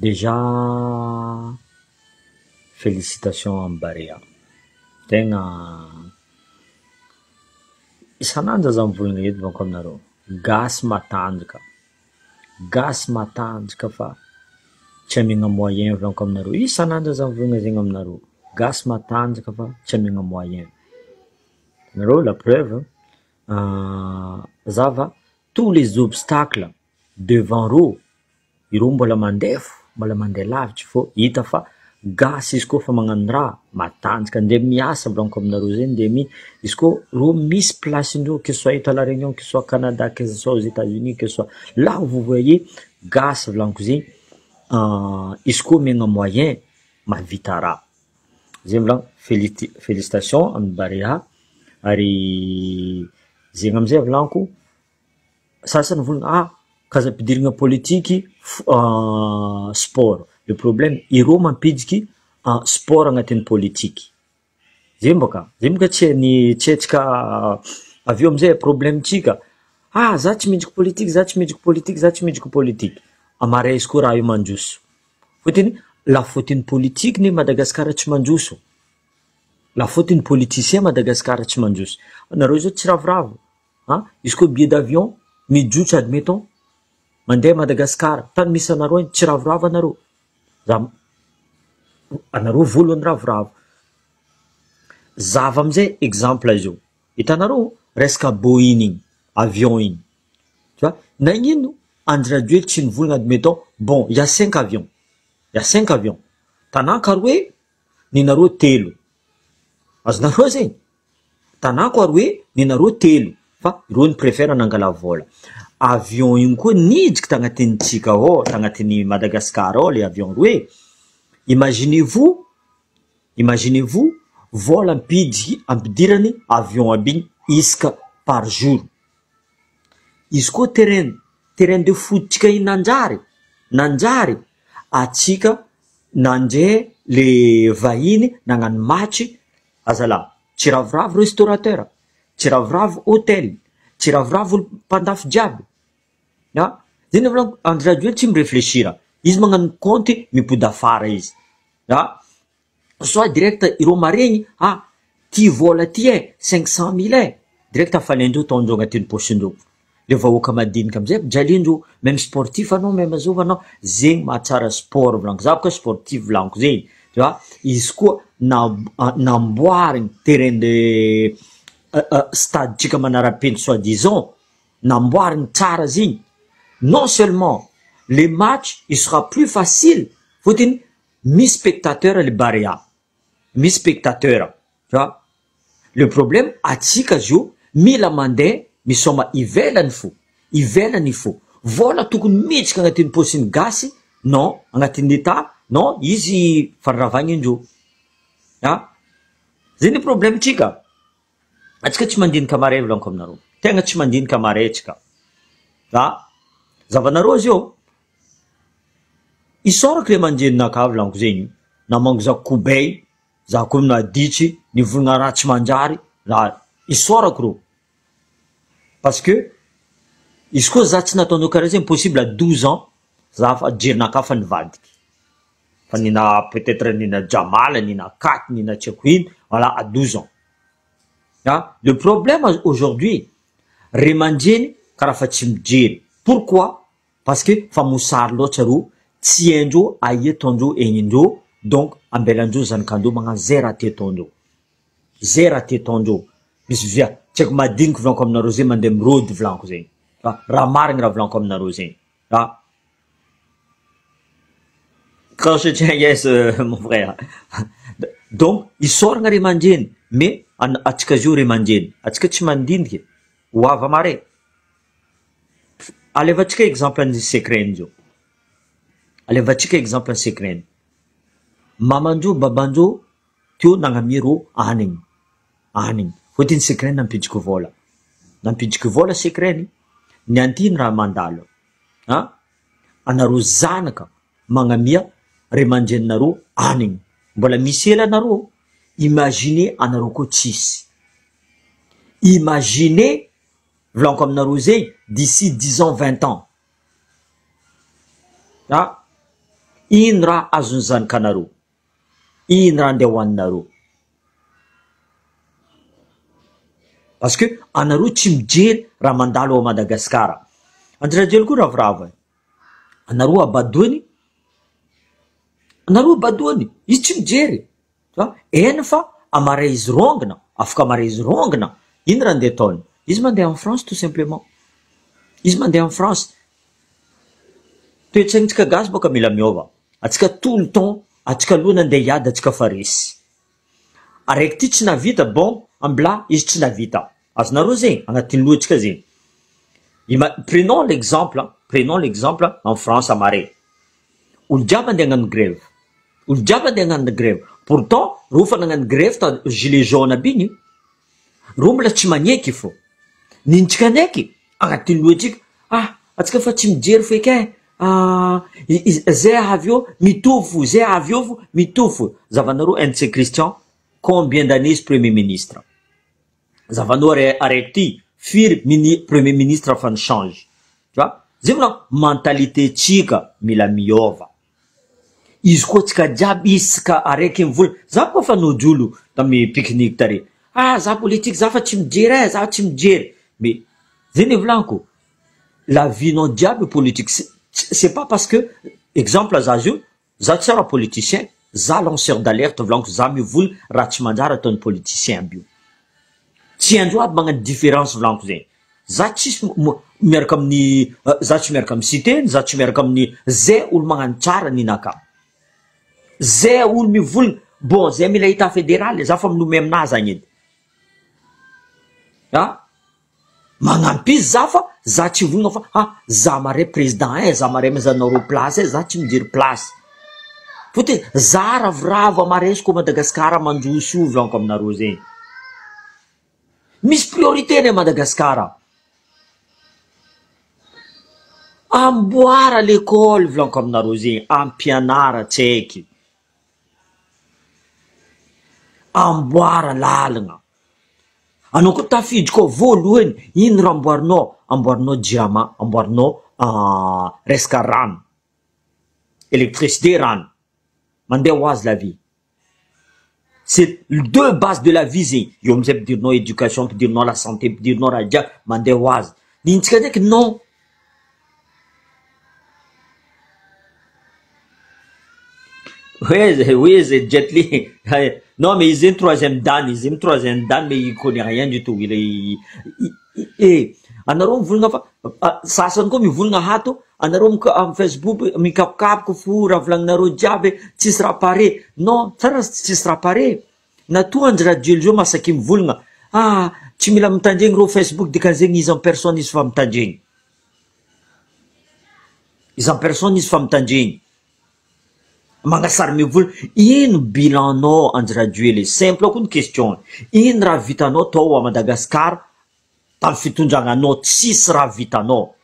Déjà félicitation amy Barea, tegna isan'andro za mivolagna eto manko aminareo, gasy matanjaka, gasy matanjaka fa tsy amiagna moyen volaniko aminareo, isan'andro za mivolagna zegny aminareo, gasy matanjaka fa tsy amiagna moyen, nareo la preuve zava tous les obstacles devant reo, ireo mbola mandeha fo, mbola mandeha lavitry fô hita fa gasy izy koa fa magnano raha matanjaka ndeha miasa volaniko aminareo zay ndeha mi- izy koa reo misy placendreo que ce soit eto à la Réunion, que ce soit Canada, que ce soit aux Etats-Unis, que ce soit là où vous voyez gasy volaniko zegny izy koa omegna moyen mahavita raha, zay volagno féli- félicitation amy Barea ary zegny amizay volaniko sasany volagna ah k'aza ampidirina politiky sport, le problème ireo mampidiky sport agnatin'ny politiky, zay bôka zay boka tsy hainy tsy haitsika avy eo amizay problemtsika ah za tsy midriky politiky, za tsy midriky politiky, za tsy midriky politiky, amaray izy koa raha io mandroso, fôtony la faute-ny politiky ne Madagasikara tsy mandroso, la faute-ny politicien Madagasikara tsy mandroso, anareo zao tsy ravoravo an izy koa billet d'avion mijotso admettons mandeha Madagasikara tany misy anareo any tsy ravoravo anareo, za anareo voalohany ravoravo, zava amizay exemple zao, hitanareo resaka Boeing igny avion igny, tu vois nagnino Andry Rajoely tsy nivolagna admettons bon il y a cinq avions, il y a cinq avions, tanàko aroe ninareo telo, azonareo zegny, tanàko aroe ninareo telo fa ireo ny préfère nangala vola, avion igny koa nidriky tagnatintsika ao tagnatin'ny Madagasikara ao le avion roe, imaginez vous imaginez vous vola ampidriky ampidirany avion aby igny isaka par jour, izy koa terrain terrain de foot tsika iny nanjary nanjary atsika nandray le vahiny nagnano match azalahy tsy ravoravo restaurateur, tsy ravoravo hôtel, tsy ravoravo olo mpandafy jiaby, a zay ny volaniko Andry Rajoely tsy miréfléchir izy magnano compte mipody afara izy, a soit direct ireo maregny ah ty vola ty e cinq cent mille e direct afalaindreo ataondreo agnatin'ny paosindreo, le vahoaka madinika amizay ampijalindreo, même sportif anao même azova anao zegny mahatsara sport volaniko, za boka sportif volaniko zegny tu vois, izy koa na- namboariny terrain de stade tsika manara-penitra soi disant namboariny tsara zegny, non seulement le match il sera plus facile fôtony misy spectateur le Barea, misy spectateur tu vois, le problème atsika zio mila mandeha misôma ivelany fo, ivelany fo, vola tokony miditsika agnatin'ny paosiny gasy non agnatin'ny état non izy fararavagna a zay ny problemtsika, atsika tsy mandinika maray volaniko aminareo, tegna tsy mandinika maray tsika, a zavanareo zio isaorako ray aman-dreninakahy volaniko zegny namango za kobay za koa naditry nivolagna raha tsy manjary raha isaorako reo parce que izy koa za tsy nataondreo karaha zegny possible à 12 ans za fa jerinakahy fa nivadiky, fa nina peut-être nina jamala nina katy nina tsy haiko ino voilà à 12 ans, a le problème aujourd'hui ray aman-dreny karaha fa tsy mijery pourquoi? Parce que fa mosary loatra reo tsy haindreo aia ataondreo egnindreo donc ambelandreo zanakandreo magnano zay raha tia ataondreo, zay raha tia ataondreo, misy via tsy haiko madiniky volaniko aminareo zay mandeha mirôdy volaniko zegny, fa raha marigny raha volaniko aminareo zegny, a quand je tiens yes mon frère, donc isaorana ray aman-dreny mais an- atsika zio ray aman-dreny atsika tsy mandiniky ho avy amare, alevantsika exemple ny secret zao, alevantsika exemple ny secret, mamandreo babandreo teo nagnamia reo hanigny hanigny fôtony secret nampidriky vola, nampidriky vola secret-ny, ny anty raha mandalo an anareo zanaka magnamia ray aman-dreninareo hanigny mbola misy ela anareo, imaginez anareo koa tsisy, imaginez volaniko aminareo zegny d'ici 10 ans 20 ans, a. Ino raha azon'ny zanakanareo? Ino raha andeha hohaninareo? Parce que anareo tsy mijery raha mandalo ao Madagascar. Andry Rajoelina koa ravoravo e! Anareo abadoany, anareo abadoany, izy tsy mijery. Fa eny fa amaray izy rongona, afaka amaray izy rongona, ino raha andeha ataony? Izy mandeha en France tout simplement. Izy mandeha en France. Toe-tsaintsika gasy boka mila miova. Atsika tout le temps, atsika aloha nandeha hiady atsika fa resy. Araiky ty tsy nahavita bon ambla izy tsy nahavita. Azonareo zegny? Agnatin'ny lohantsika zegny. Ima- prenons l'exemple, prenons l'exemple en France amare. Olo jiaby andeha hagnano grève. Olo jiaby andeha hagnano grève. Pourtant reo fa nagnano grève ta gilet jaune aby igny, reo mbola tsy magneky fô. Nintsika ndraiky agnatin'ny lohantsika, ah antsika fa tsy mijery feky e, zay avy eo mitovy fo, zay avy eo fo mitovy fo. Zavanareo N-C Christian combien d'années izy premier ministre? Zavanao araiky ty firy mini premier ministre fa ni-change? Tu vois? Zay volako mentalité tsika mila miôva. Izy koa tsika jiaby isaka araiky mivola, za koa fa nojolo tamy pique-nique tary, ah za politique za fa tsy mijery eh, za tsy mijery, mais zay ne volaniko, la vie nao jiaby politique, c'est pas parce que exemple za zio, za tsy raha politicien, za lanceur d'alerte volaniko, za mivola raha tsy manjary ataon'ny politicien aby io, tsy haindreo aby magnano différence volaniko zay. Za tsisy miaraka amin'ny za tsy miaraka amin'ny Siteny, za tsy miaraka amin'ny zay olo magnano tsara ninaka. Zay olo mivolagna, bon zay mila état fédéral za fa milomay aminazy agny edy. Ah! Magnampy izy za fa za tsy vonona fa ah za mare président eh, za mare mizanareo place eh, za tsy mijery place. Fotony za ravoravo amaresiko Madagasikara mandroso io volaniko aminareo zegny. Misy priorité ny à Madagascar. Amboara l'école volaniko aminareo zegny, ampianara tsaiky, amboara lalagna, anao koa tafiditra koa voalohany ino raha amboarinao, amboarinao jirama, amboarinao resaka rano, électricité rano, mandeha ho azy la vie. C'est deux bases de la vie zegny, eo amizay ampidirinao éducation, ampidirinao la santé, ampidirinao raha jiaby mandeha ho azy, ny antsika ndraiky non. Hoe hoe zay Jet Li non mais izy zegny troisième dan, izy zegny troisième dan mais il connait rien du tout, il est eh anareo mivolagna fa sasany koa mivolagna ato Anareo mika am facebook mikapokapoka fo raha volagninareo jiaby tsisy raha pare non tsara tsisy raha pare natoa Andry Rajoely zao masaky mivolagna ah tsy mila mitandregny reo facebook dikan'izegny izy en personne izy fa mitandregny izy en personne izy fa mitandregny magnasary mivola ino bilan nao Andry Rajoely simple koa ny question ino raha vitanao tao à Madagascar tamy fitondragnanao tsisy raha vitanao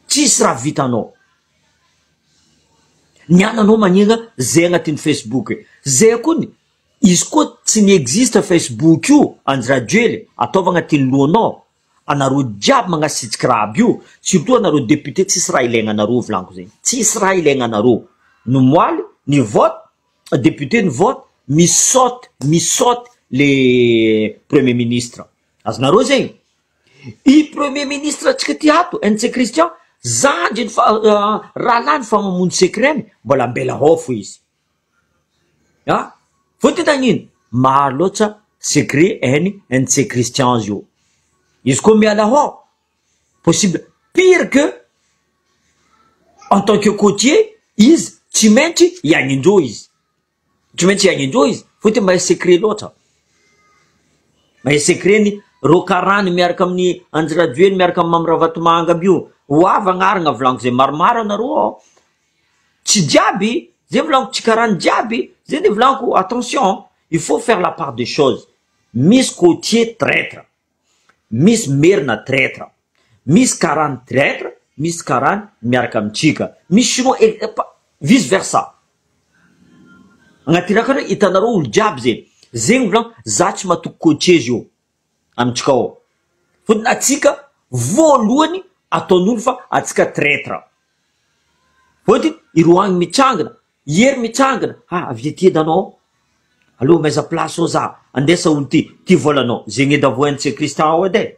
Tsisy raha vitanao. Ny ananao manina zay agnatin'ny facebook e. Zay kony izy koa tsy ni existe facebook io Andry Rajoely ataovy agnatin'ny lohanao anareo jiaby magnasitsiky raha aby io surtout anareo député tsisy raha ilaigna anareo volaniko zegny tsisy raha ilaigna anareo ny moaly ny vote député ny vote mi-saute mi-saute le premier ministre azonareo zegny I premier ministre tsika ty ato NC Christian zandriny fa rahalahiny fa mamono secret-ny mbola ambela ao fo izy ah fotony nagnino maro loatra secret hainy NC Christian zio izy koa miala ao possible pire que en tant que côtier izy tsy maintsy hiagnindreo izy Tsy maintsy hiaignan-droa izy fotony mahay secret loatra, mahay secret ny reo karany miaraka amin'ny Andry Rajoely miaraka amin'ny Mamy Ravatomanga aby io, ho avy agnarana volaniko zay maromaro anareo ao, tsy jiaby zay volaniko tsy karany jiaby, zay ny volaniko attention il faut faire la part des choses, misy côtier traitre. Misy merina traitre, misy karany traitre, misy karany miaraka amintsika, misy chinois et vice versa. Agnaty raha karaha hitanareo olo jiaby zegny, zegny volagno za tsy matoky côtier zio amintsika ao, fôtony atsika voalohany ataon'olo fa atsika traitre. Fôtony ireo agny mitsangana, i Hery mitsangana, ha avy aty edy anao, aleo omeza place ao za, andesa olo ty, ty vôlanao, zegny edy avoahantsika Christian ao edy e.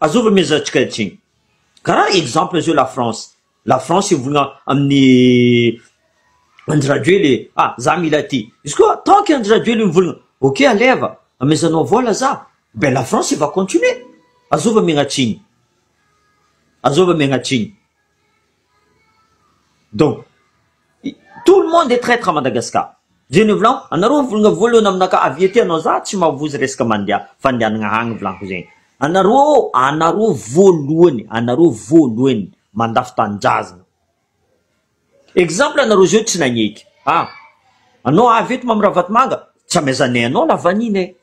Azovy amezantsika tsigny. Karaha exemple zao la France, la France mivolagna amin'ny Andry Rajoely ah za mila ty, izy koa tant que Andry Rajoely mivolagna ok aleva amezanao vôla za, ben la France va continuer, azovy amegna tsigny, azovy amegna tsigny. Donc tout le monde est traitre à Madagascar. Zay ny volagno, anareo mivolagna voalohany aminakahy avy ety anao za tsy mahavozy resaka mandeha fandehanana agny volaniko zegny. Anareo anareo voalohany anareo voalohany mandafo tanindrazana. Exemple anareo zao tsy nagneky ah anao avy eto Mamy Ravatomanga tsy amezanay anao lavanina e.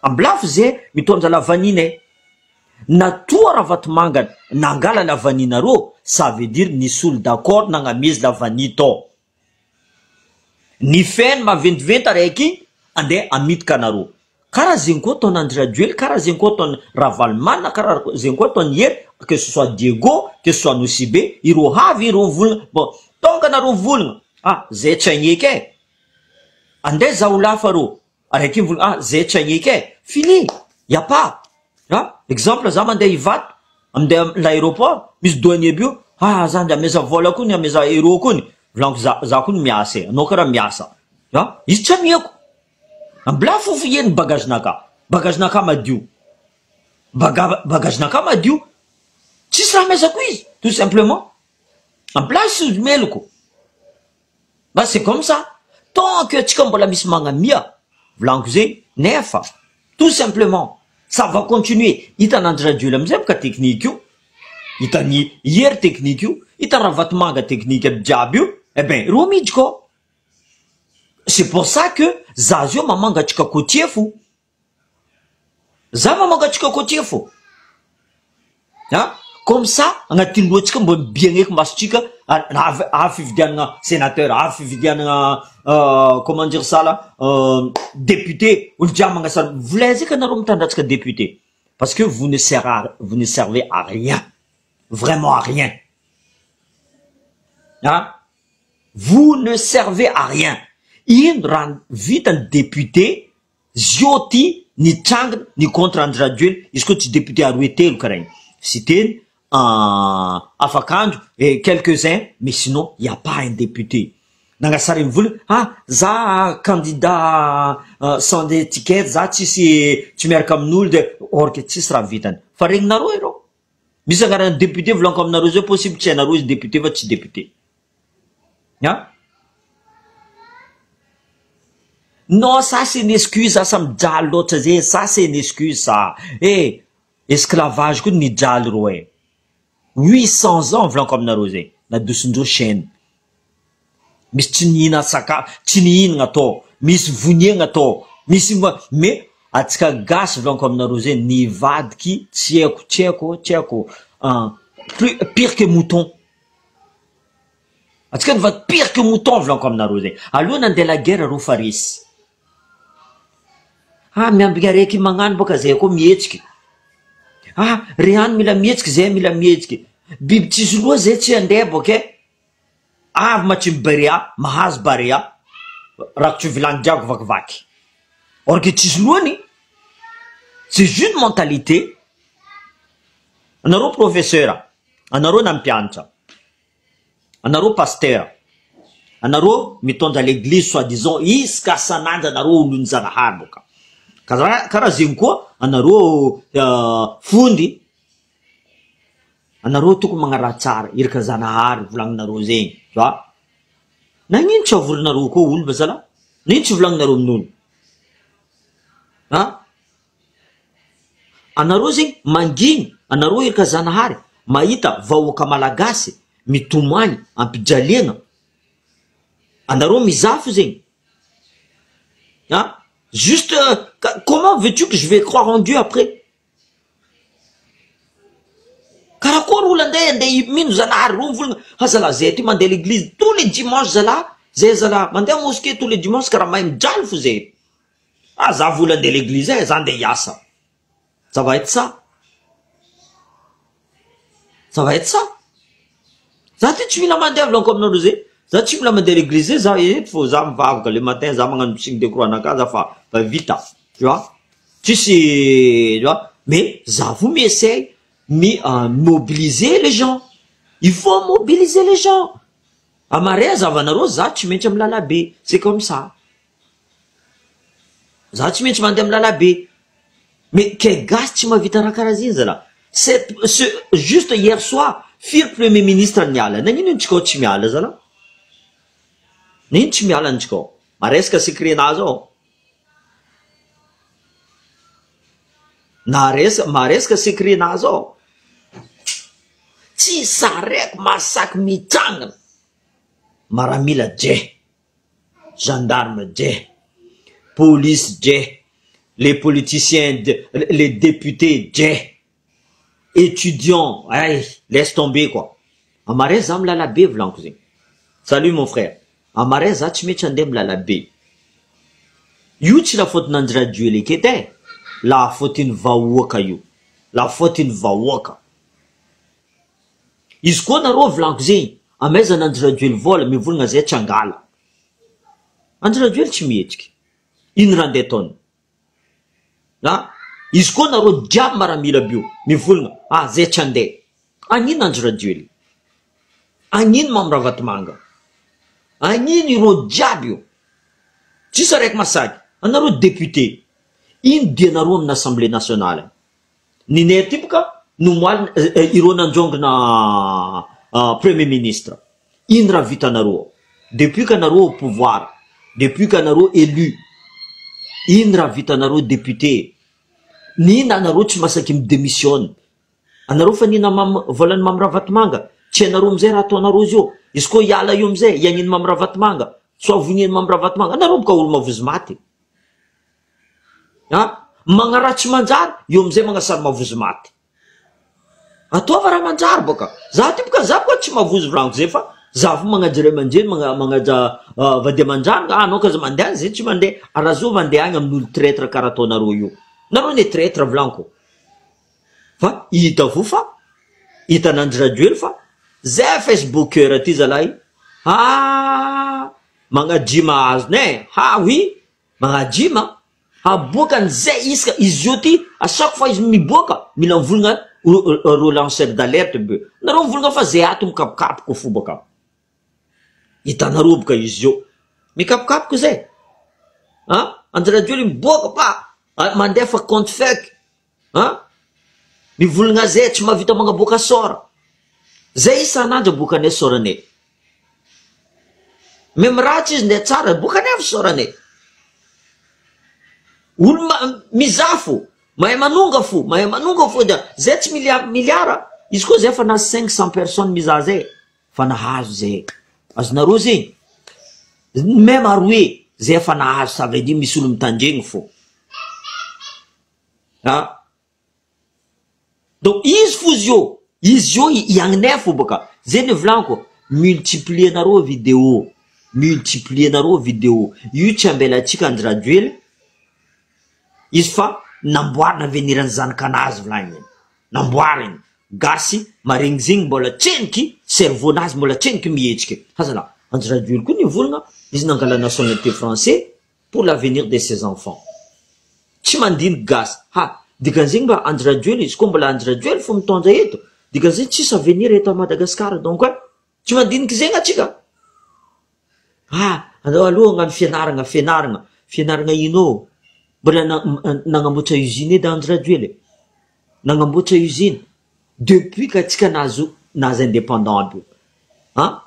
Ambilafy ze mitondra lavanina e. Natoa Ravatomanga nangala lavaninareo ça veut dire nisy olo d'accord nagnamezy la vanille tao. Ny feny maventiventy araiky igny andeha hamitika anareo. Karaha zegny koa ataon'i Andry Rajoely, karaha zegny koa ataon'i Ravalomanana, karaha zegny koa ataon'i Hery, que ce soit Diego, que ce soit Nosy Be, ireo avy ireo mivolagna, bon tonga nareo mivolagna, ah zay tsy agneky e, andeha zaho lafo arô, Araiky mivolagna ah zay tsy agneky e! Fini! Y a pas! Ah! Exemple za mandeha Ivato, mandeha am l'aéroport, misy douanier by io, ah za nde ameza vola kony ameza euro kony, volaniko za za kony miasa e, anao karaha miasa, ah izy tsy amiako, ambilà fofo ny bagage naka, bagage naka madio, baga bagage naka madio, tsisy raha amezako izy tout simplement, en place izy meloko. Bah c'est comme ça, tant que tsika mbola misy magnamia volaniko zegny nefa tout simplement ça va continuer, hitan'i Andry Rajoelina amizay boka technique io, hitan'i Hery technique io, hitan'i Ravatomanga technique aby jiaby io, eh ben reo miditra ao, c'est pour ça que za zio mamanga antsika côtier fo. Za mamoaka antsika côtier fô a! Comme ça agnatin'ny lohantsika mba mibiagna eky masontsika avy avy fividianana sénateur, avy fividianana comment dire ça là député, olo jiaby magnasara volaiza eky anareo mitandra antsika député parce que vous ne sert à vous ne servez à rien, vraiment à rien a! Vous ne servez à rien, ino raha vitan'ny député Zio ty nitrangina ny contre Andry Rajoelina izy koa tsy député aroe telo karaha igny Siteny afakandro et quelques uns mais sinon y a pas un député nagnasary mivola ah za candidat sans étiquette za tsisy tsy miaraka amin'olo de or que tsisy raha vitany fa regninareo ireo misy agnarana député volaniko aminareo zao possible tsy hainareo izy député fa tsy député. An! Non ça c'est une excuse asa mijaly loatra zay ça c'est une excuse ça eh! Esclavage koa nijaly reo eh! 800 ans volaniko aminareo zay nadosindreo chaine misy tsy nihina sakafo tsy nihinagna tao misy voniagna tao misy mais atsika gasy volaniko aminareo zay nivadiky tsy haiko tsy haiko tsy haiko plus pire que mouton. Antsika ny va pire que mouton volaniko aminareo zay. Aleo nandeha la guerre reo fa resy. Ah miambigna araiky magnano boka zay koa mihetsiky. Ah re any mila mihetsiky zay mila mihetsiky. Biby tsisy loha zay tsy andeha boka e. Avy matsimo barea mahazo barea rakotry vilany jiaby vakivaky. Or que tsisy lohany. C'est juste une mentalité. Anareo professeur, anareo nampianatra. Anareo pasteur, anareo mitondra l'église soit disant isaka sanandra anareo olon'ny Zanahary boka, karaha karaha zegny koa anareo fondy, anareo tokony magnaraha tsara iraka Zanahary volagninareo zegny tu vois, nagnino tsy avorinareo koa olo mazalahy, nagnino tsy volagninareo amin'olo an. Anareo zegny mangigny, anareo iraka Zanahary mahita vahoaka Malagasy mitomany ampijaliagna, anareo mizaha fo zegny ah juste comment veux tu que je vais croire en Dieu après? Karakory olo andeha andeha mino Zanahary reo mivolagna ah zalah zay aty mandeha l'église tous les dimanches zalah, zay zalah mandeha mosquée tous les dimanches karaha mahay mijaly fo zay. Ah za vola andeha l'église eh, za andeha hiasa. Ça va être ça. Ça va être ça. Za ty tsy mila mandeha volaniko aminareo zay, za tsy mila mandeha l'église zay za eto fô za mivavaka le matin za magnano signe de croix anakahy za fa fa vita tu vois, tsisy tu vois mais za fo mi-essaye mi mobiliser les gens, il faut mobiliser les gens, amaray azavanareo za tsy maintsy amy lalabe, c'est comme ça. Za tsy maintsy mandeha amy lalabe mais kay gasy tsy mahavita raha karaha zegny zalah, c'est ce juste hier soir firy premier ministre niala, nagnino antsika ao tsy miala zalah? Nagnino tsy miala antsika ao? Maresaka secret-nazy ao, naresa maresaka secret-nazy ao, tsy sareko masaky mitsangana, maramila dre. gendarme dre, police dre, les politiciens les députés dre, étudiants hay laisse tomber quoi, amaray za milalabe volaniko zegny, salut mon frère, amaray za tsy maintsy andeha milalabe, io tsy la faute n'Andry Rajoely eketo e, la faute ny vahoaka io, la faute ny vahoaka. Izy koa nareo volaniko zegny amaizana Andry Rajoely vola mivolagna zay tsy angala Andry Rajoely tsy mihetsiky ino raha ndeha ataony a izy koa nareo jiaby maramila aby io mivolagna ah zay tsy andeha agnino Andry Rajoely agnino Mamy Ravatomanga agnino ireo jiaby io tsisy araiky masaky anareo député ino dianareo aminy assemblée nationale. Ny ner ty boka nomoalina ireo nanjongona premier ministre ino raha vitanareo depuis ka nareo au pouvoir depuis ka nareo elu ino raha vitanareo député nina anareo tsy masaky mi demissionne anareo fa nina mamy volany mamy ravatomanga tsy hainareo amizay raha ataonareo izy io izy koa hiala io amizay hiagnino mamy ravatomanga soa vognino mamy ravatomanga anareo boka olo mavozo maty. A! Magnaratsy manjary, eo amizay magnasary mavozo maty. Ataova raha manjary boka. Za ty boka za boka tsy mavozo volaniko zay fa za fo magnaja ray aman-dreny magna- magnaja vady aman-janaka, ah anao k'aza mandeha any zay tsy mandeha, ary azova andeha agny amin'olo traitre karaha ataonareo io. Nareo anie traitre volaniko. Fa hita fo fa hitan'Andry Rajoely fa zay facebooker ty zalahy, ah magnadrima azony e, ha oui. Magnadrima aboakany zay isaka izy io ty à chaque fois izy miboaka mila mivolagna reo lanceur d'alerte be nareo mivolagna fa zay ato mikapokapoko fo baka hitanareo boka izy io mikapokapoko zay a Andry Rajoely miboaka pa mandefa compte fake a mivolagna zay tsy mahavita magnaboaka sort zay isan'andro aboakanay sort-nay Meme ratsy izy nde tsara bokany avy sorany olo mizaha fo mahay manonga fo mahay manonga fo da zay tsy milliard milliard izy koa zay fa nahazo 500 personnes mizaha zay fa nahazo zay azonareo zegny meme aroe zay fa nahazo ça veut dire misy olo mitandregny fo ah. Donc izy fozy io, izy io hiagninay fo bôka, zay ny volaniko, multiplier nareo video, multiplier nareo video, io tsy ambelantsika Andry Rajoely, izy fa namboarina avenir ny zanakanazy volagniny, namboariny, gasy maregny zegny mbola tsendriky cerveau nazy mbola tsendriky mihetsiky, hazalahy Andry Rajoely koa nivolagna izy nangala nationalité français, pour l'avenir de ses enfants tsy mandiniky gasy ha dikan'izegny mba Andry Rajoelina izy koa mbola Andry Rajoelina fo mitondra eto dikan'izegny tsisy avenir eto à Madagascar donc eh tsy mandiniky zegny atsika ah anao aloha hagnano fianaragna fianaragna fianaragna ino ô mbola nagnamboatra usine edy Andry Rajoelina nagnamboatra usine depuis ka tsika nahazo nahazo indépendant aby io an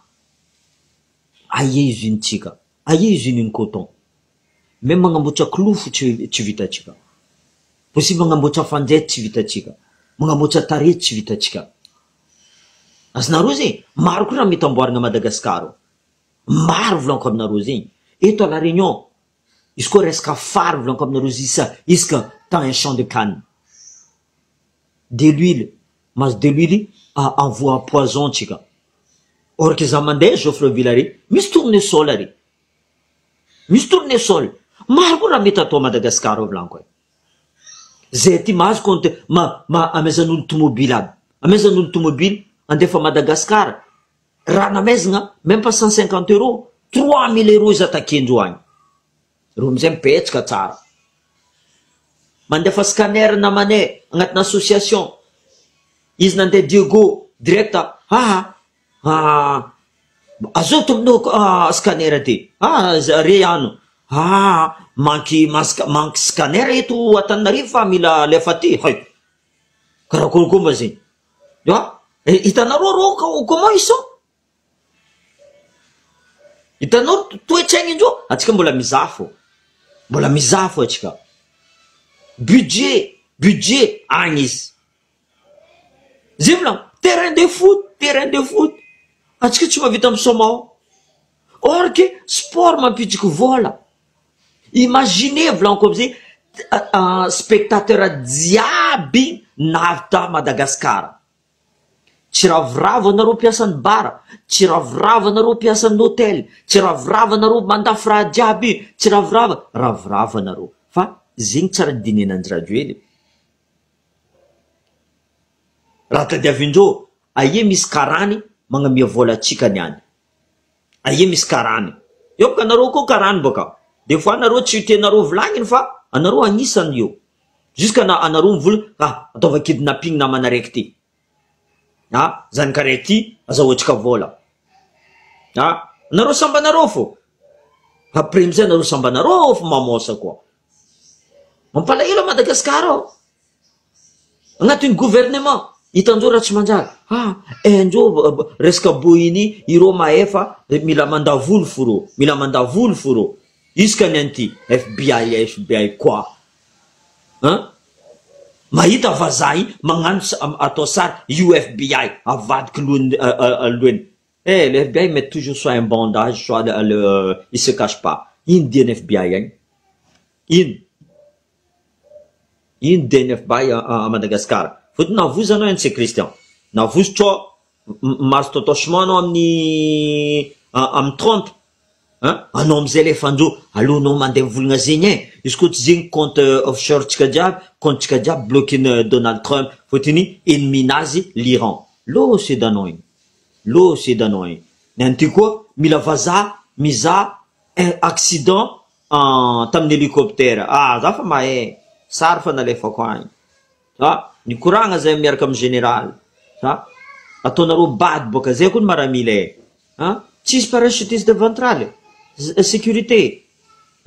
aia usine tsika Aia usine ny coton? Même magnamboatra klofo tsy tsy vitantsika. Possible magnamboatra fanjaitra tsy vitantsika. Magnamboatra tarehy tsy vitantsika. Azonareo zegny? Maro koa raha mety amboarina à Madagascar ao. Maro volaniko aminareo zegny. Eto à la Réunion, izy koa resaka fary volaniko aminareo zisa isaka dans un champ de canne. De l'huile, mahazo de l'huile avoa poison tsika. Or que za mandeha Joffreville ary misy tournesol ary, misy tournesol, maro koa raha mety atao à Madagascar ao volaniko e, zay aty mahazo compte ma ma amezan'olo tomobily aby, amezan'olo tomobily andefa Madagascar. Raha namaizina même pas 150 euros, 3000 euros iza takendreo agny. Reo amizay mipetsaka tsara. Mandefa scanner namanay agnatina association. Izy nandeha Diego direct ah ah azao tompony scanner ty ah re ano ah manky manky scanner eto Antananarivo fa mila alefa aty hay karakory koa ma zegny ah hitanareo reo comment ils sont hitanao toetsaigny indreo atsika mbola mizaha fô mbola mizaha fô atsika budget budget agny izy zay volagno terrain de foot terrain de foot atsika tsy mahavita misôma ao or que sport mampidiky vôla imaginez volaniko amizay spectateur jiaby navy ta Madagasikara tsy ravoravo anareo mpiasan'ny bara tsy ravoravo anareo mpiasan'ny hôtel tsy ravoravo anareo mandafo raha jiaby tsy ravoravo ravoravo anareo fa zegny tsara dinihana Andry Rajoely raha tadiavindreo aia misy karany magnamia vola atsika niany aia misy karany eo boka anareo koa karany boka des fois anareo tsy tianareo volagniny fa anareo agnisany io jusque na anareo mivola ah ataova kidnapping namana araiky ty ah zanaky araiky ty azahoantsika vola ah anareo samby anareo fô après amizay anareo samby anareo fo mamosa koa mampalahelo a Madagasikara ao agnatin'ny gouvernement hitandreo raha tsy manjary ah haindreo resaka boiny ireo mahefa mila mandavolo fo reo mila mandavolo fo reo isaka ny an'ity FBI FBI quoi hein mahita vazaha iny magnano atao sary io FBI avadiky lohany lohany eh le FBI met toujours soit un bandage soit le il se cache pas ino dian'ny FBI agny ino ino dian'ny FBI à Madagascar fotony navozo anao NC Christian navozo tsao mahazo tatochement anao amin'ny amin'ny Trump hein anao amizay le fanjo alohanao mandeha mivolagna zegny e izy koa tsy zegny compte offshore tsika jiaby compte tsika jiaby bloqué Donald Trump fotony ennemi nazy l'Iran lôsy edy anao igny lôsy edy anao igny ny an'ity koa mila vazaha mizaha un accident tamin'ny hélicoptère ah za fa mahay sary fa nalefako agny ah nikoragna zay miaraka amy général ah ataonareo bady boka zay koa ny maramila e ah tsisy parachutiste ventral sécurité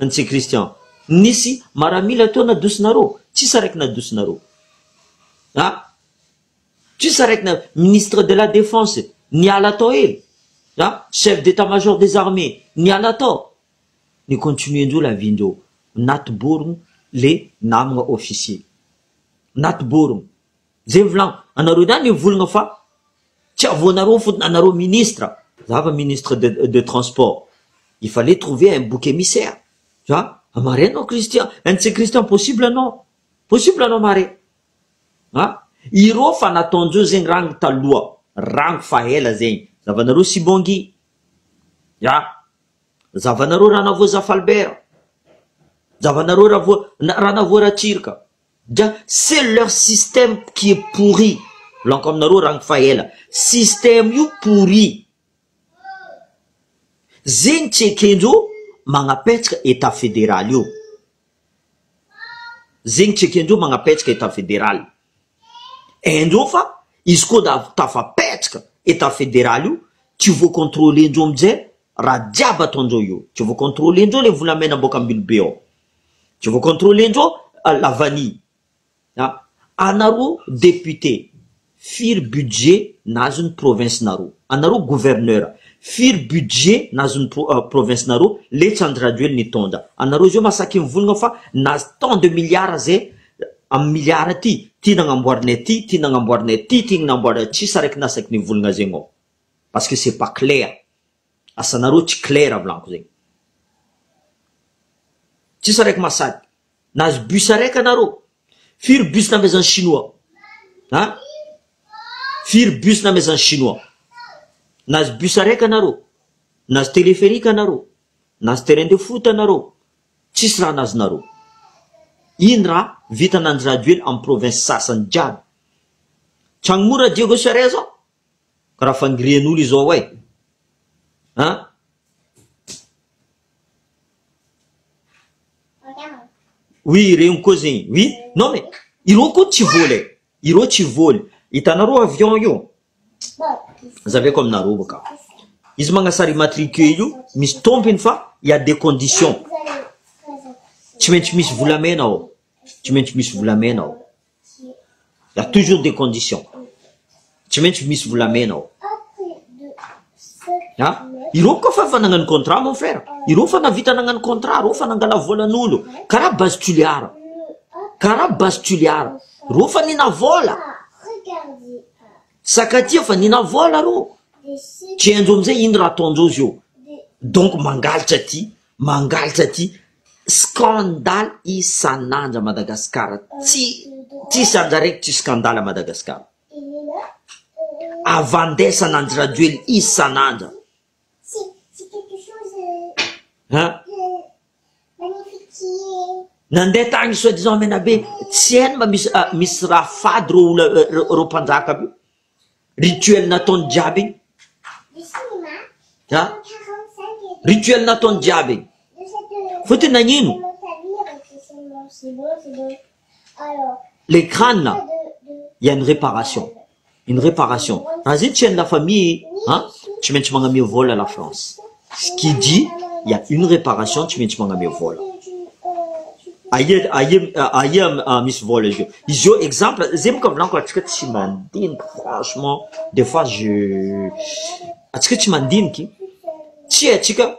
antsy Christian nisy maramila teo nadosinareo tsisy araiky nadosinareo ah tsisy araiky na ministre de la défense niala tao hely ah chef d'état major des armées niala tao ny continuer-ndreo la vie-ndreo natiborogno le namagna officier natiborogno zay volagno anareo niany mivolagna fa tsy avoanareo fotony anareo ministre za fa ministre de transport il fallait trouver un bouc émissaire tu vois mare anao Christian NC Christian possible anao possible anao mare ah ireo fa nataondreo zegny rango taloha rango fa ela zegny zavanareo Sibongi ya zavanareo Ranavo Zafalbert zavanareo Ravo Ranavo Ratsiraka dia c'est leur système qui est pourri volaniko aminareo rango fa ela système io pourri zegny tsy ekendreo magnapetsaka état fédéral io zegny tsy ekendreo magnapetsaka état fédéral haindreo fa izy koa da tafapetsaka état fédéral io tsy voacontrôlendreo amizay raha jiaby ataondreo io tsy voacontrôlendreo le volamena boaka ambilobe ao tsy voacontrôlendreo la vanille ah anareo député firy budget nazony province nareo anareo gouverneur firy budget nazony province nareo le tsy Andry Rajoely nitondra anareo zio masaky mivolagna fa nazy tant de milliards zay amy milliard ty ty nagnamboarinay ty ty nagnamboarinay ty ty nagnamboarinay tsisy araiky nasaky nivolagna zegny ao parce que c'est pas clair asanareo tsy clair volaniko zegny tsisy araiky masaky nazy bus araiky anareo firy bus namezan'ny chinois ah firy bus namezan'ny chinois nazy bus araiky anareo nazy téléphérique anareo nazy terrain de foot anareo tsisy raha nazonareo ino raha vita n'Andry Rajoely amy province sasany jiaby tragno mora Diego Suarez zao karaha fangirian'olo izao e. An? Oui regny koa zegny, oui, non mais ireo koa tsy vola e, ireo tsy vola, hitanareo avion io, azavaiko aminareo bôka, izy magnasary immatricule io misy tompony fa il y a des conditions, tsy maintsy misy volamena ao, tsy maintsy misy volamena ao. Il y a toujours des conditions. Tsy maintsy misy volamena ao. Ah, ireo koa fa efa nagnano contrat mon frère. Ireo fa navita nagnano contrat, ireo fa nangala volan'olo. Karaha base Tuléar. Karaha base Tuléar. Ireo fa nina vola. Sakatia fa nina vola reo. Tsy hainjeo amizay ino raha ataondreo zio. Donc mangalatra aty, mangalatra aty. Scandale isan'andro à Madagascar tsy tsisy andro araiky tsy scandale à Madagascar avandesana Andry Rajoely isan'andro hein nandeha tagny soi disant Menabe tsy hainy mba misy misy raha fady reo olo reo mpanjaka aby io Rituel nataony jiaby igny a! Rituel nataony jiaby igny. Fôtony nagnino? Le crâne il y a une réparation, une réparation. Raha zay tsy hain'ny la famille an, tsy maintsy magnamia vôla la France. Ce qui dit il y a une réparation tsy maintsy magnamia vôla. Aia aia aia misy vôla izy io? Izy io exemple zay moka volaniko antsika tsy mandiniky franchement des fois je antsika tsy mandiniky tsy haintsika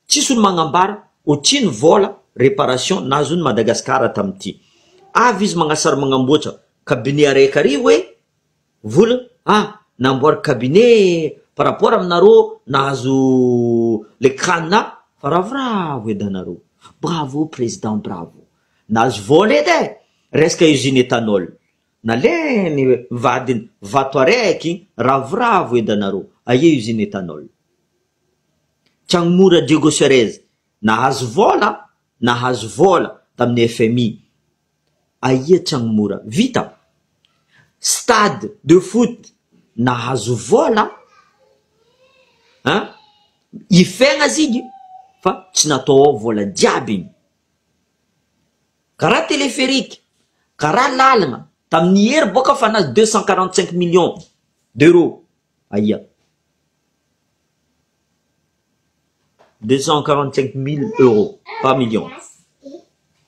tsisy olo magnambara otrino vôla réparation nazon'i Madagascar tamin'ity avy izy magnasary magnamboatra cabinet araiky ary hoe Vola ah namboary cabinet par rapport aminareo nahazo le can fa ravoravo edy anareo bravo président bravo nahazo vola edy e resaka usine ethanol nalainy vadiny vato araiky ravoravo edy anareo aia usine ethanol tragno mora Diego Suarez nahazo vola nahazo vola tamin'ny FMI Aia tragno mora vita? Stade de foot nahazo vola an! Ifegna aza igny fa tsy natao ao vola jiaby igny, karaha téléphérique, karaha lalagna, tamin'ny hery boka fa nahazo deux cent quarante cinq millions d'euros, aia? 245 mille euros pas millions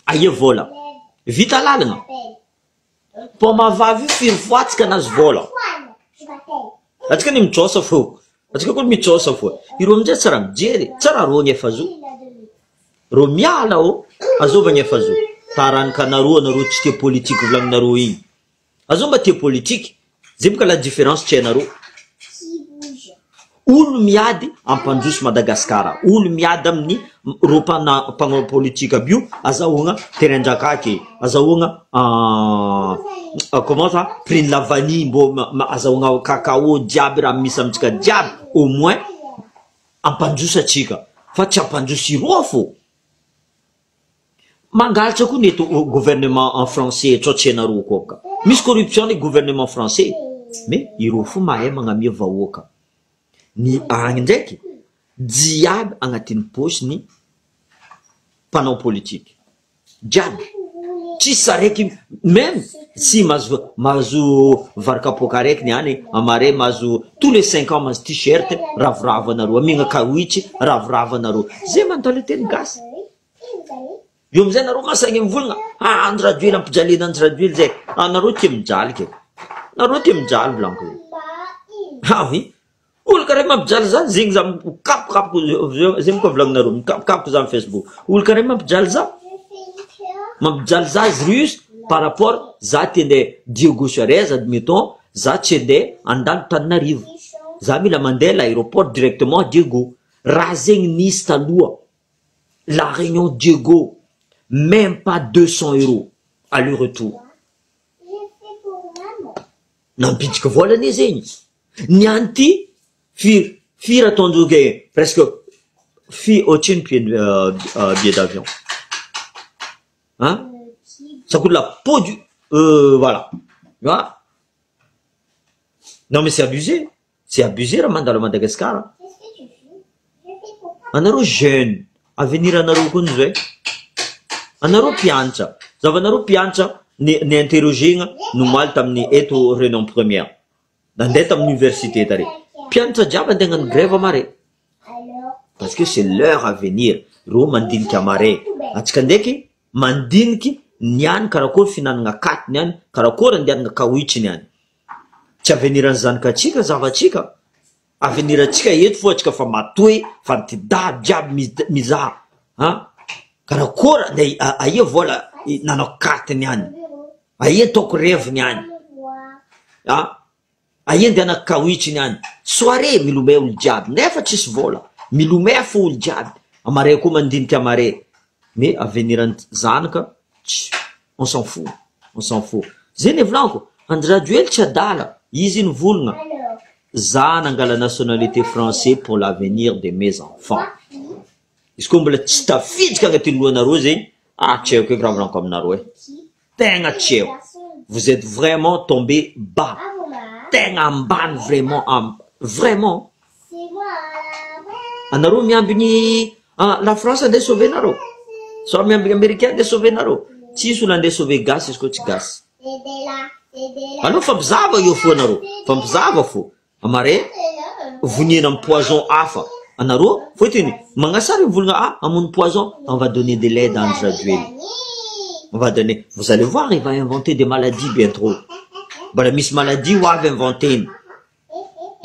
aia vola vita lalagna paoma vavy io firy fois tsika nahazo vola atsika ny mitrôsa fô atsika koa mitrôsa fô ireo amizay tsy raha mijery tsy raha rô nefa zo rô miala ô azova nefa zo taranaka anareo anareo tsy tia politique volagninareo igny Azao mba tia politique, zay boka la différence tsy hainareo. Olo miady ampandroso Madagascar, olo miady amin'ny reo mpana mpanao politique aby io azahoagna terrain drakaky, azahoagna comment ça prix ny la vanille mbô azahoagna cacao jiaby raha misy amintsika jiaby au moins ampandroso atsika fa tsy ampandroso iroa fô. Mangalatra koa ny eto gouvernement en français eto tsy hainareo koa ka. Misy corruption ny gouvernement français mais ireo fo mahay magnamia vahoaka. Ny agny ndraiky jiaby agnatin'ny paosy ny mpanao politique. Jiaby. Tsisy araiky même si mahazo mahazo vary kapoaka araiky ny any amare mahazo tous les cinq ans mahazo t-shirt ravoravo anareo amiagna kawitry ravoravo anareo. Zay mentalité ny gasy. Eo amizay nareo mahasahy mivolagna ah Andry Rajoely ampijalina Andry Rajoely zay, ah nareo tia mijaly ke, nareo tia mijaly volaniko zay, ah oui, olo karaha mampijaly za zegny za mikapokapoko zay moka volagninareo mikapokapoko za amy facebook, olo karaha mampijaly za, mampijaly za juste par rapport za te ndeha Diego Suarez admettons za tsy andeha handalo Tananarivo, za mila mandeha l'aeroport directement Diego, raha zegny nisy taloha. La Réunion Diego même pas 200 euros aller retour nampiditra vola anie zegny ny any ty firy firy ataondreo ke presque fi ohatrino prix billet d'avion hein ça coute la peau du voilà ah non mais c'est abusé c'est abusé raha mandalo à Madagascar. Anareo jeune, avenir anareo koa ny zay. Anareo mpianatra, zavanareo mpianatra ny ny interroger-gna nomaly tamin'ny eto réunion première. Nandeha tamin'ny université tary. Mpianatra jiaby andeha hagnano grève mare. Parce que c'est leur avenir. Reo mandinika mare. Antsika ndraiky mandiniky niany karakory fihinanana katy niany, karakory andehanana kawitry niany. Tsy avenir ny zanakatsika zavatsika. Avenir antsika eto fo antsika fa matoe fa nitidady jiaby mizaha an karakory andeha aia vola nanao carte niany aia ataoko revy niany an aia andehanako kawitry niany soirée milomay olo jiaby nefa tsisy vola milomay fo olo jiaby amare koa mandinika amare mais avenir ny zanaka tsy on s'en fout on s'en fout zay ny volaniko Andry Rajoely tsy adala izy nivolagna za nangala nationalité français pour l'avenir de mes enfants izy koa mbola tsy tafiditra agnatin'ny lohanareo zegny ah tsy haiko eky raha volaniko aminareo e tegna tsy haiko vous êtes vraiment tombé bas tegna ambany vraiment am vraiment anareo miambigny la France andeha sauver nareo sao miambigny américain andeha sauver nareo tsisy olo andeha sauver gasy izy koa tsy gasy Aleo fampizava eo fo anareo, fampizava fo, amare voniana am poison hafa anareo fotony magnasara mivolagna ah hamono poison on va donner de l'aide à Andry Rajoelina, on va donner, vous allez voir il va inventer des maladies bientôt, mbola misy maladie ho avy inventer-ny.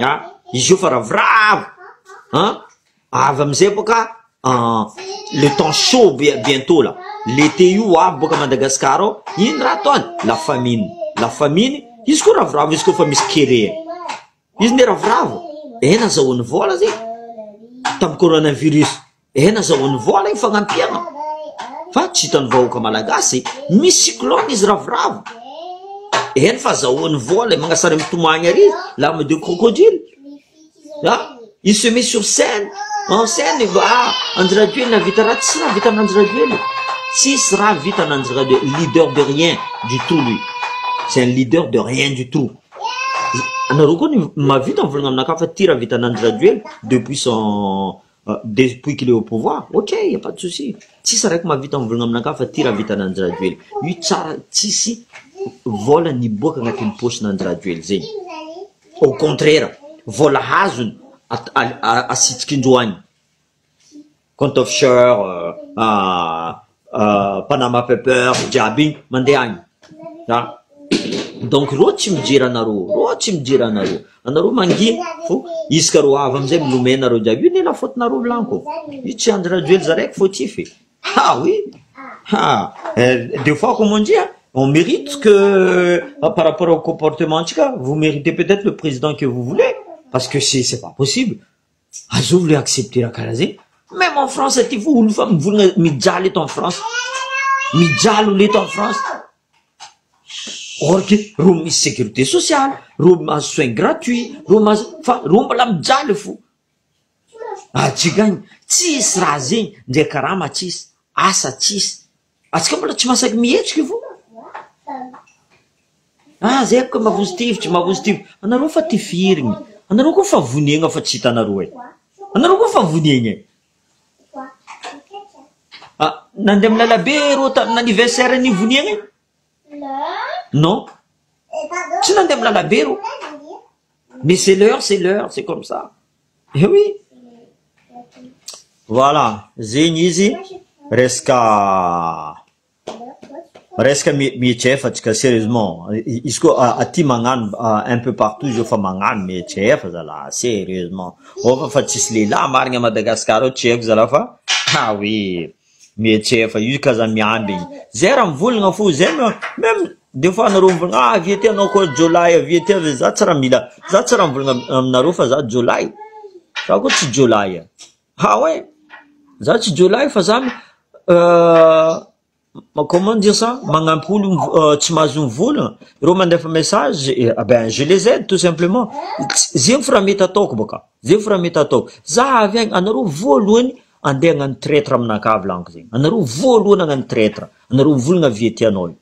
Ah, izy io fa ravoravo an, avy amizay boka le temps chaud bientot là, l'été io avy boka Madagascar ao, ino raha ataony? La famine, la famine, izy koa ravoravo izy koa fa misy kere, izy ne ravoravo, eh nazahoany vola zay tamy coronavirus. Eh nazahoany vola io fagnampiana fa tsy hitan'ny vahoaka malagasy misy cyclone izy ravoravo eny fa azahoany vola magnasary mitomagny ary larme de crocodile ah il se met sur scène en scène ah Andry Rajoelina nahavita raha tsisy raha vitan'i Andry Rajoelina tsisy raha vitan'i Andry Rajoelina leader de rien du tout lui c'est un leader de rien du tout anareo koa ny mahavita mivolagna aminakahy fa ty raha vitan'i Andry Rajoelina depuis son Depuis qu'il est au pouvoir, ok y a pas de souci, tsisy araiky mahavita mivolagna aminakahy fa ty raha vitan'i Andry Rajoely, io tsara tsisy vola niboaka agnatin'ny paosin'i Andry Rajoely zegny, au contraire vola azony asitsikindreo agny, compte offshore, Panama paper jiaby igny mandeha agny, a donc reo tsy mijery anareo, reo tsy mijery anareo. Anareo mangina fo isaka ro avy amizay milomay nareo jiaby io ne la faute nareo volaniko io tsy Andry Rajoel za raiky fautif e ha oui ha des fois comme on dit hein on mérite que par rapport au comportement antsika vous méritez peut-être le président que vous voulez parce que c'est c'est pas possible azovy le accepter raha karaha zegny même en France aty fo olo fa mivolagna mijaly eto en France mijaly olo eto en France Or que reo misy sécurité sociale, reo mahazo soins gratuit, reo mahazo fa reo mbola mijaly fo. Atsika agny tsisy raha zegny, ndre karama tsisy, asa tsisy, atsika mbola tsy mahasaky mihetsiky fo. Ah zay boka mavonjy tifitry, mavonjy tifitry, anareo fa tifirigny, anareo koa fa voniagna fa tsy hitanareo e, anareo koa fa voniagna e. Ah, nandeha amy lalabe reo tamin'ny anniversaire ny voniagna e? Non, tsy nandeha amy lalabe reo, mais c'est l'heure, c'est l'heure, c'est comme ça, eh oui, voilà, zegny izy resaka Resaka mihetsefa tsika sérieusement izy koa aty magnano un peu partout izy io fa magnano mihetsefa zalahy sérieusement ôfa fa tsisy lehilahy marigny à Madagascar ao tsy haiko zalahy fa ah oui mihetsefa io ka za miambigny zay raha mivolagna fo zay même des fois anareo mivolagna ah avy aty anao koa jiolahy avy aty avy za tsy raha mila za tsy raha mivolagna aminareo fa za jiolahy za koa tsy jiolahy ah ouais za tsy jiolahy fa za comment dire ça magnampy olo tsy mahazo mivolagna reo mandefa message eh ben je les aide tout simplement zegny fo raha mety ataoko bôka zegny fo raha mety ataoko za avy agny anareo voalohany andeha hagnano traitre aminakahy volaniko zegny anareo voalohany hagnano traitre anareo mivolagna avy aty anao io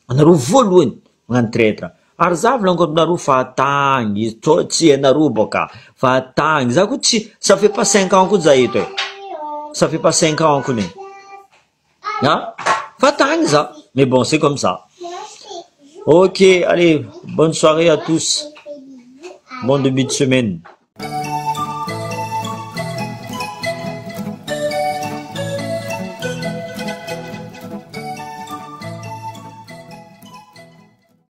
anareo voalohany magnano traitre ary za volaniko aminareo fahatagny izy tô tsy hainareo bôka fahatagny za koa tsy ça fait pas cinq ans koa za eto e. Ça fait pas 5 ans kony ah fa tagny za, mais bon, c'est comme ça. Ok, allez, bonne soirée à tous, bon début de semaine.